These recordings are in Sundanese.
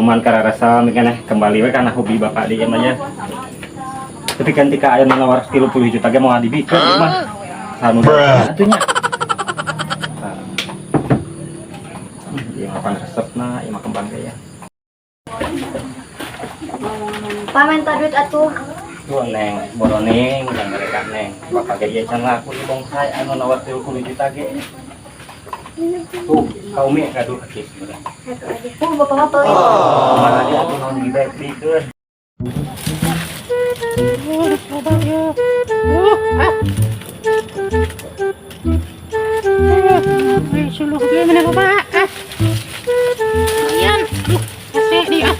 Makluman kararasa mikana kembali we kana hobi bapak di ieu mah nya. Tapi kan tika aya nawar 30 juta ge moal dibikeun ieu mah. Sanu atuh nya. Ieu mah pan resepna, ieu mah kembang ge ya. Pak, minta duit atuh. Tuh neng, boroning dan mereka neng. Bapak ge ieu can laku di bonsai anu nawar 30 juta ge. Tuh, kau mi gaduh kaki sebenarnya. Satu aja. Bapak mah pelit. Mana dia atuh naon dibikeun. Coba ya. Ah. Ay, suluh dia mana loba ah. Lumayan. Aduh, hese di ah.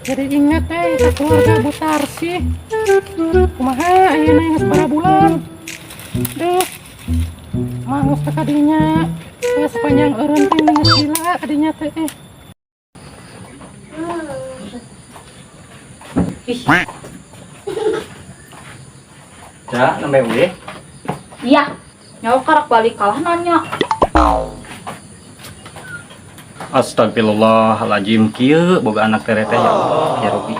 Jadi ingat teh ka keluarga Bu Tarsi. Kumaha ayeuna geus para bulan. Duh. Mah geus teh kadinya. Teh sepanjang eureun teh geus lila kadinya teh. Eh. Ja, nembe uih. Iya, nyawa karak balik kalah nanya. Astagfirullahaladzim kieu boga anak tere teh ya Allah ya Rabbi.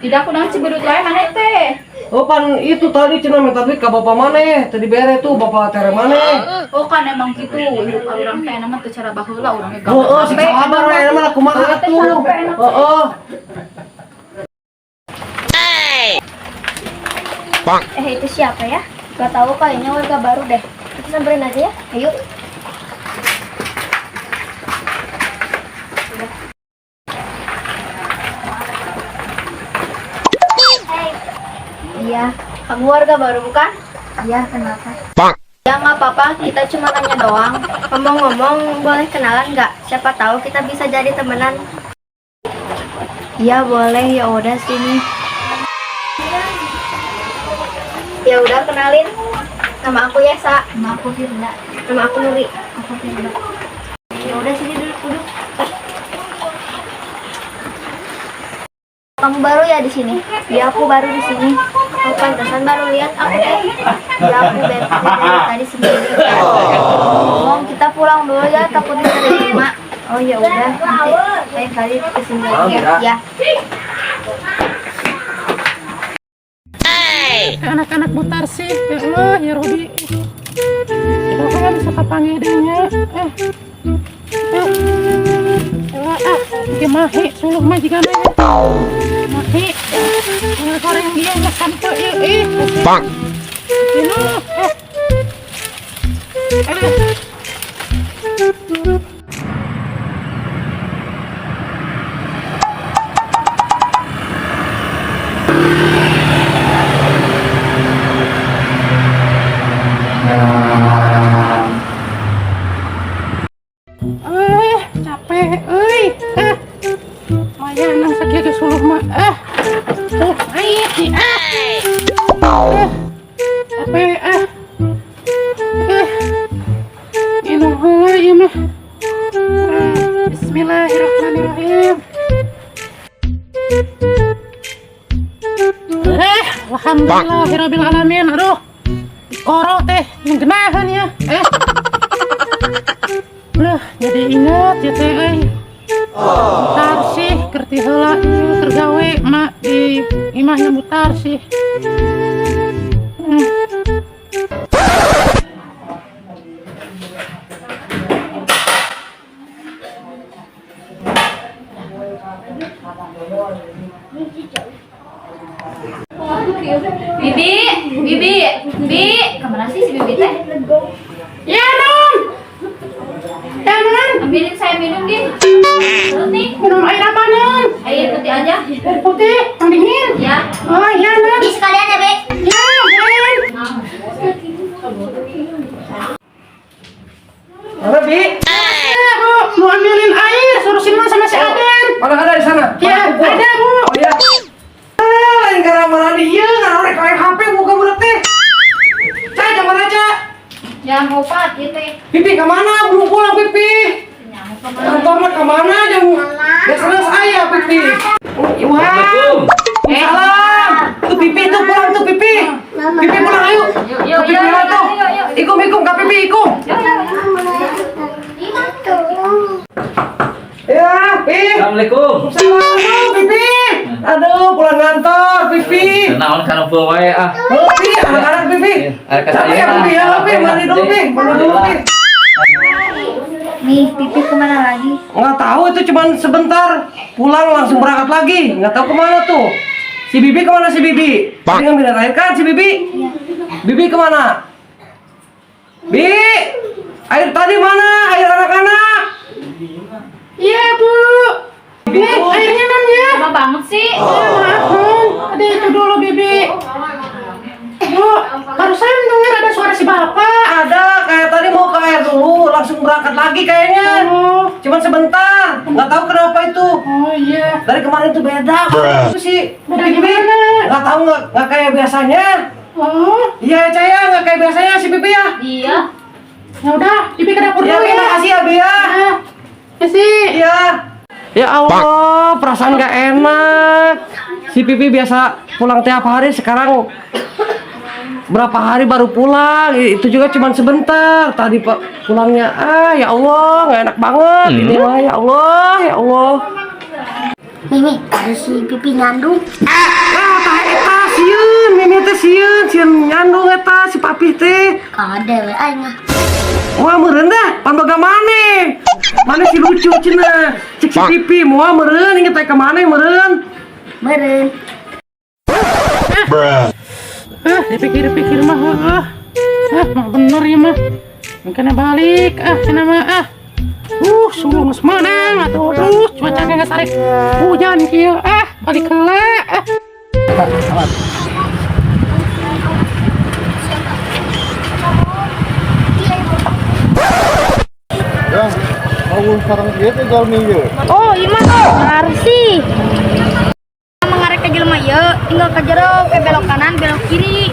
Tidak aku nang Cibedut lain mana teh. Oh pan itu tadi cina minta duit ke bapak mana? Tadi bere tuh bapak tere mana? Oh kan emang gitu, hidup orang teh nama teh cara baheula urang ge Oh, oh si sabar we mah kumaha atuh. Oh, oh. Eh, itu siapa ya? Gak tahu, kayaknya warga baru deh. Kita samperin aja ya. Ayo. Hey. Iya, kamu warga baru bukan? Iya, kenapa? Ya nggak apa-apa, kita cuma nanya doang. Ngomong-ngomong, boleh kenalan nggak? Siapa tahu kita bisa jadi temenan. Iya boleh, ya udah sini. Ya udah kenalin. Nama aku Yesa. Nama aku Firda. Nama aku Nuri. Aku Firda. Ya udah sini duduk duduk. Kamu baru ya di sini? Ya aku baru di sini. Oh pantesan baru lihat aku teh. Ya aku bete dari tadi sendiri. Ngomong kita pulang dulu ya, takutnya terima. Oh ya udah, nanti lain kali kesini lagi ya. Ya. Anak-anak Bu Tarsi, ya Allah, ya Robi. Kan bisa kapanggih deui nya. Eh. Eh. Elah, ah, ieu mahi suluh mah jigana ya. Mahi. Goreng dia mah sampe ieu ih. Bang. Ini eh. Aduh. Eh, capek, euy. Eh. Lumayan nang sakieu ge suluh mah. Eh. Tuh, ait nih, ah. Eh. Capek, ah. Eh. Minum heula ieu mah. Ah, Bismillahirrahmanirrahim. Eh, alhamdulillahirabbil alamin. Aduh. Koro teh ngeunaheun ya. Eh. Loh, jadi ingat ya teh euy. Mutar sih keur ti heula ieu keur gawe mak di imahna mutar sih. Bibi, Bibi, Bi, kemana sih si Bibi teh? Ya, Non. Ya, Non. Ambilin saya minum deh. Perut nih. Minum air apa, Non? Air putih aja. Air putih yang dingin. Ya. Oh, iya, Non. Di sekalian ya, Bek. Ya, boleh. Mana Bi? Ya, Bu, mau ambilin air, suruh Sinman sama si Aden. Mana ada di sana? Ya, Mana kumpul? ada, Bu. Oh iya. Ah, lain karena mana dia ngarorek kayak HP buka budak teh. Ca, jam mana, Ca? Jam 4 gitu teh. Pipi ke mana? Belum pulang Pipi. Nyamuk kemana? Kantornya ke mana jam? Geus geus aya Pipi. Wah. Salam. Tuh Pipi tuh pulang tuh Pipi. Pipi pulang ayo. Yuk, yuk, Pipi yuk, pulang yuk, tuh. yuk, yuk. Ikum ikum ka Pipi ikum. Ya, Pi. Assalamualaikum. Salam, Pipi. Aduh, pulang ngantor, Pipi. Naon kana wae ah. Oh, Pi, anak-anak Pipi. Ada ka Capek ya, Pipi ya, Pi. Mandi dulu, Pi. Mandi dulu, Pi. Nih, Pipi kemana lagi? Nggak tahu itu cuman sebentar. Pulang langsung berangkat lagi. Nggak tahu kemana tuh. Si Bibi kemana si Bibi? Tadi ngambil air kan si Bibi? Bibi kemana? Bi, air tadi mana? Air anak-anak. Iya, Bu. Bibi Nih, tuh. airnya non ya. Lama banget sih. Ya, maaf, Non. Ada itu dulu, Bibi. Bu, barusan dengar ada suara si bapak. Ada, kayak tadi mau ke air dulu, langsung berangkat lagi kayaknya. Oh, Cuman sebentar, nggak tahu kenapa itu. oh iya. Dari kemarin tuh beda, itu sih. Beda Bibi gimana? nggak tahu nggak kayak biasanya. Oh, Iya, Caya nggak kayak biasanya si Bibi ya. Iya. ya udah, Bibi ke dapur Ya, dulu terima ya. kasih ya, Bi ya. Ah, ya sih. Iya. Ya Allah, perasaan gak enak. Si Pipi biasa pulang tiap hari, sekarang berapa hari baru pulang. Itu juga cuma sebentar. Tadi Pak pulangnya, ah ya Allah, nggak enak banget. Ini mah ya Allah, ya Allah. Mimi, ada si Pipi nyandung. Ah, tah eta sieun, Mimi teh sieun, sieun nyandung eta si Papi teh. Kade we aing ah. Wah meureun dah, pan boga maneh. Maneh si lucu cenah. Cek si Pipi, moal meureun inget teh ka maneh meureun. Meureun. Ah, dipikir-pikir mah, ah, ah, mah bener ya mah. Mungkin balik, ah, cenah mah, ah. Sungguh geus menang atuh, aduh, cuaca ge geus arek hujan kieu, ah, balik heula, ah. Ya, mau sareng kieu teh jalmi ieu. Oh, iya mah harus sih. Mengarek ke jelema ieu, tinggal ke jero, ke belok kanan, belok kiri.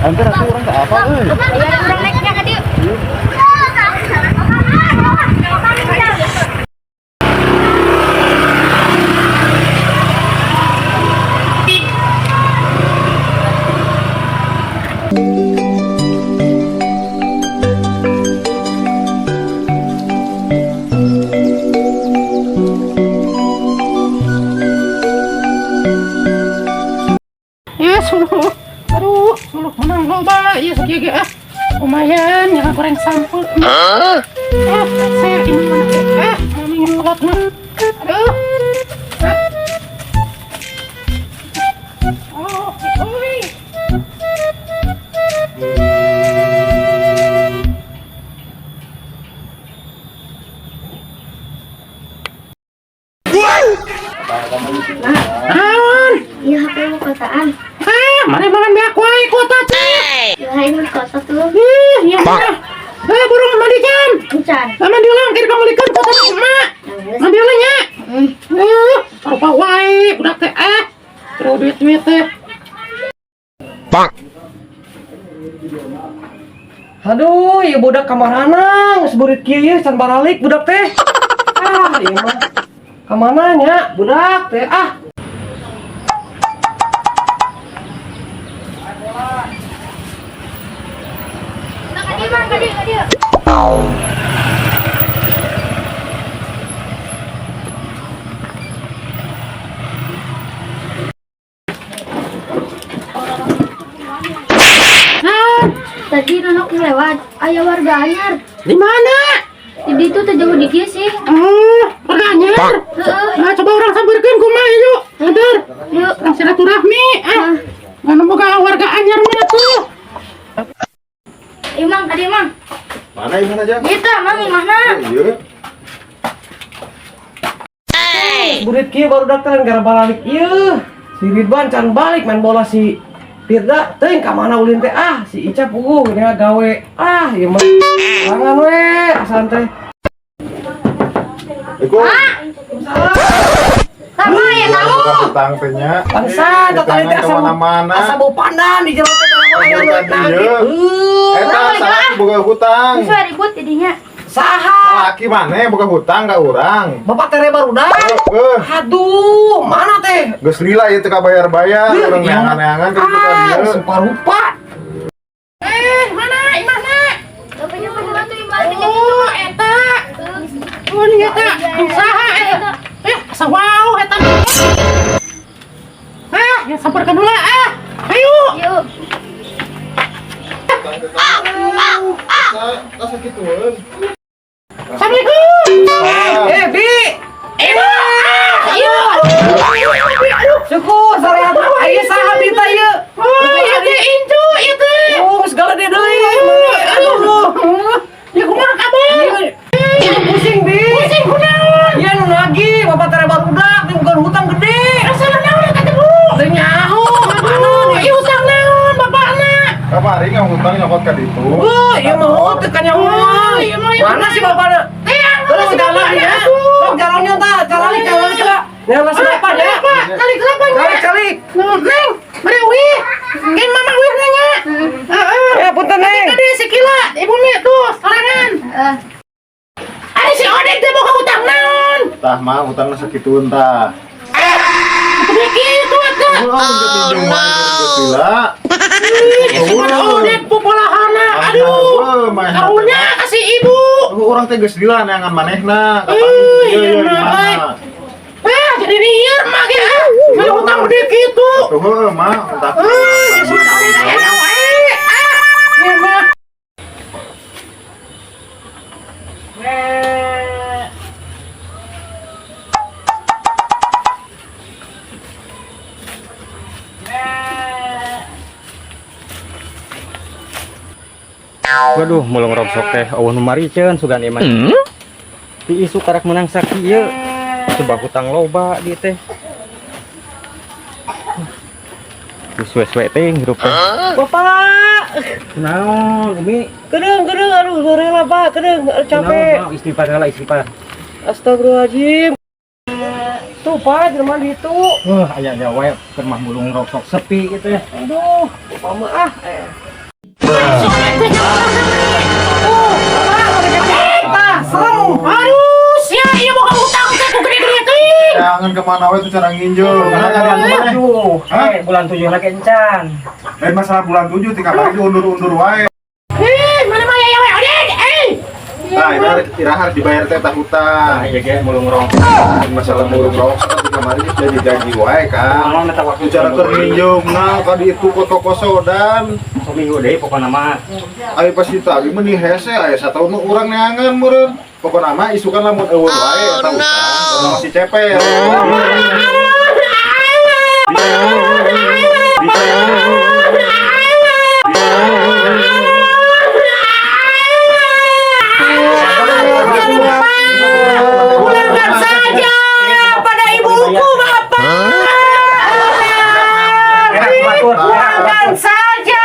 Hampir aku urang teh apa euy. Ya, urang naiknya ka dieu. Ya, suluh. Aduh, suluh menang loba, ieu sakieu ge, ah. Lumayan, jangan goreng sampeu. Ah, saya ini mana? Ah, mami ngelot mah. Aduh. Ah. Oh, oi. Naon? Iya, HP mau kotaan. Ah, mana makan beak wae kuota cek. Ya, aing mau kota tuh. Ih, ya. Eh, burung mandi jam. Encan. Lah mandi ulang kira kamu kuota emak. Mandi ulang ya. Eh, rupa wae budak teh ah. Terus duit-duit teh. Aduh, ieu budak kamarana geus burit kieu ieu can baralik budak teh. Ah, ieu mah. Kamana nya budak teh ah. Nah, ka dieu, Mang, ka dieu, ka dieu. Naon? Tadi nonok lewat, aya warga anyar. Di mana? Di ditu teh jauh di dieu sih. Oh, warga anyar. Heeh. Nah, coba urang sampeurkeun kumaha yuk. Antar. Yuk. Urang silaturahmi. Ah. Mana boga warga anyar mana tuh? Ieu Mang, ka dieu, Mang. Mana ieu mana jang? Ieu tah, Mang, imahna. Ieu. Burit kieu barudak teh gara balik ieu. Si Ridwan can balik main bola si Firda teuing ka mana ulin teh ah si Ica puguh gini gawe ah ieu mah langan we asan teh. Iku. Sama ya kamu. Hutang teh nya. Bangsa, tadi teh asa Kemana-mana. asa bau pandan di jalan teh Tadi ieu. Heuh. Eta salah boga hutang. Bisa ribut jadinya. Saha? Laki mana boga hutang ka urang. Bapak tere barudak. Heeh. Aduh, mana teh? Geus lila ieu teu kabayar-bayar, urang Iya. neangan-neangan ka ditu ka Ah, dieu. rupa-rupa. Eh, mana imahna? Oh, Oh, eta. Oh, ini eta. Saha eta? Eh, asa wow eta. Ah, ya samperkeun heula ah. Ayo. Yuk. Tah sakitueun. Assalamualaikum. Eh, Bi. Ibu. Ayo. Syukur sarehat. Aya saha Bi teh ieu? Oh, ieu teh incu, ieu teh. Oh, segala dia deui. Aduh. Ya kumaha kabar? Iya, pusing, Bi. Pusing kunaon? Iya, nu nagih, bapak tere barudak, teh bukan hutang gede. Masalah naon eta teh, Bu? Teu nyaho, mana Aduh, nih? ieu hutang naon bapakna? Kamari ngahutang nyokot ka ditu. Oh, iya mah teu kanyahoan. Oh, iya mah, iya Mana mah. sih bapakna? Teang Terus si jalan bapakna, ya. atuh. Sok jalannya tah, carali carali kela. Yang nasi bapak ya. Pak, kali kelapa nya. Kali kali. Neng, mari wih. Kan mama wih nanya. Heeh. Ya punten Neng. Tadi si Kila, ibu mi tuh, sorangan. Eh, Ari si Odek teh boga hutang naon? Tah mah hutangna sakitueun tah. Gede kitu atuh. Oh, no. Geus lila. Ih, si Odek popolahana. Aduh. Karunya kasih ibu. Urang teh geus lila neangan manehna. Eh, Ieu iya ieu mah, gimana? Eh, jadi liar mah ge ah. Kalau hutang gede kitu. Tuh heuh mah hutang. Eh, si Odek aya wae. Ah, ieu mah. Waduh, mulung rongsok teh euweuh nu mariceun sugan ieu mah. Ti isuk karak menang sakieu. Coba hutang loba di teh. Geus suwe-suwe teh hirup teh. Bapak, Kunaon, Umi? kedeung kedeung aduh rela Pak, kedeung aduh, capek. Kunaon, istighfar heula istighfar. Astagfirullahaladzim. Tuh Pak, jelema ditu. Wah, aya aya wae keur mah mulung rongsok sepi gitu ya. Aduh, bapak mah ah. Eh. Tuh, Bapak, tah, serem. Aduh, sia ieu boga hutang teh ku gede-gede teuing. Jangan kemana wae tuh cara nginjul. Mana nyarian maneh? Aduh, Hah? eh bulan 7 lagi encan. Lain masalah bulan 7 ti kamari diundur-undur wae. Eh, mana mah aya wae Odek, eh. Nah, itu iraha harus dibayar teh tah hutang. Nah, iya ge mulung rongsok. Lain masalah mulung rongsok ti kamari geus janji-janji wae kan. Kunaon eta waktu Cara keur nginjeumna ka ditu ke toko sodan. Seminggu deui pokona mah. Ayo pasti tadi meni hese aya sataun nu urang neangan meureun. Pokona mah isukan lamun euweuh wae eta hutang, kudu masih cepet. Pulangkan saja pada ibuku, Bapak. Pulangkan saja.